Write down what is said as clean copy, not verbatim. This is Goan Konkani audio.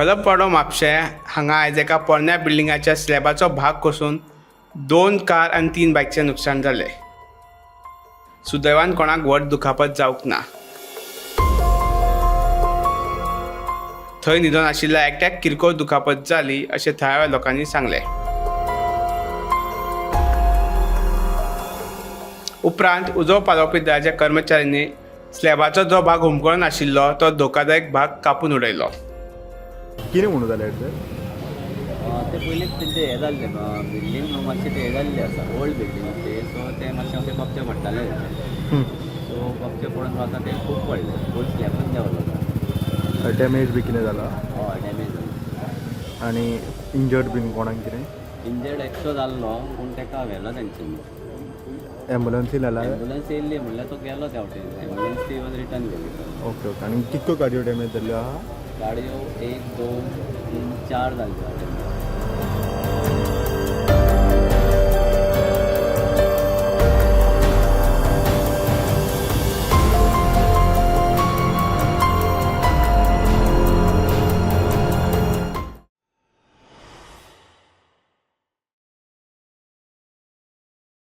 खलपवाडो म्हापशें हांगा आयज एका पोरण्या बिल्डिंगाच्या स्लॅबाचो भाग कोसळून 2 कार आनी 3 बायकचें नुकसाण जालें. सुदैवान कोणाक व्हड दुखापत जावंक ना. थंय न्हिदोन आशिल्ल्या एकट्याक किरकोळ दुखापत जाली अशें थळाव्या लोकांनी सांगलें. उपरांत उजो पालोवपी दळाच्या कर्मचाऱ्यांनी स्लॅबाचो जो भाग हुमकळून आशिल्लो तो धोकादायक भाग कापून उडयलो. कितें म्हणून जालें सर? ते पयलींच तेंचें हें जाल्लें, बिल्डींग न्हू मातशें तें हें जाल्लें आसा, ओल्ड बिल्डींग ते. सो ते मातशें अशें कपचे पडटाले तेचे. सो कपचे पडून आतां ते खूब पडले, फूल स्लॅबूच देंवलो. डॅमेज बी कितें जाला? हय, डॅमेज जालो. आनी इंजर्ड बीन कोणाक कितें? इंजर्ड एकटो जाल्लो, पूण ताका व्हेलो तेंच्यांनी. एम्बुलन्सी जाला? एम्बुलन्स येयल्ली, म्हणल्यार तो गेलो त्या वटेन, एम्बुलन्स ती येवन रिटर्न गेली. Okay okay. आनी कितक्यो गाडयो डॅमेज जाल्ल्यो आहा? गाडयो 1, 2, 3, 4 जाल्ल्यो.